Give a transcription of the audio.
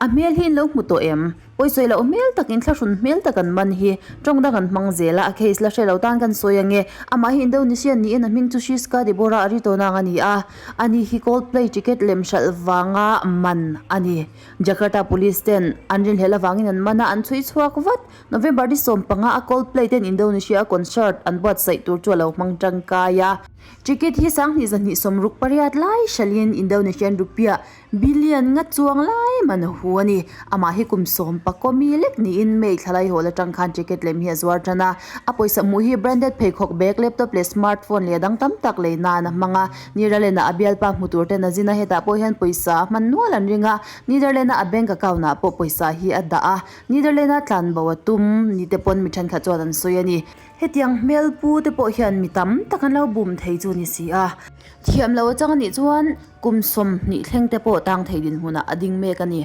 A hmel hi in lo hmu tawh em? Pawisawi loh hmel tak in thlahrun hmel tak an man hi tawng dang an hmang zel a, a case la hre lo tan kan sawi ange. Amah hi Indonesian niin a hming chu Shiska Deborah Aritonang a ni a, ani hi Coldplay ticket lem hralh vanga man a ni. Jakarta Police ten an rinhlelh avangin an man a, an chhui chhuak vat. November ni 15 a Coldplay ten Indonesia a concert an buatsaih tur chu a lo hmang tangkai a. Ticket hi 2268 lai hralhin Indonesian rupiah Billion nga chuang lai man a hu a ni. Amah hi kum sawm pakaw mi lek niin May thla lai hawl atang khan ticket lem hi a zuar tan a. A pawisa hmuh hi branded pheikhawk bag, laptop leh smartphone leh a dang tam tak lei nan a hmang a. Netherland ah a bialpa hmu tur ten a zin a, hetah pawh hian pawisa a hman nual an ring a. Netherland a a bank account ah pawh pawisa hi a dah a. Netherland a tlanbo a tum ni te pawn mi thenkhat chuan an sawi a ni. Hetiang hmel pu te pawh hian mi tam tak an lo bum thei chu a ni si a. Thiam lo atang a nih chuan kum 20 thleng te pawh tang thei dinhmunah a ding mek a ni.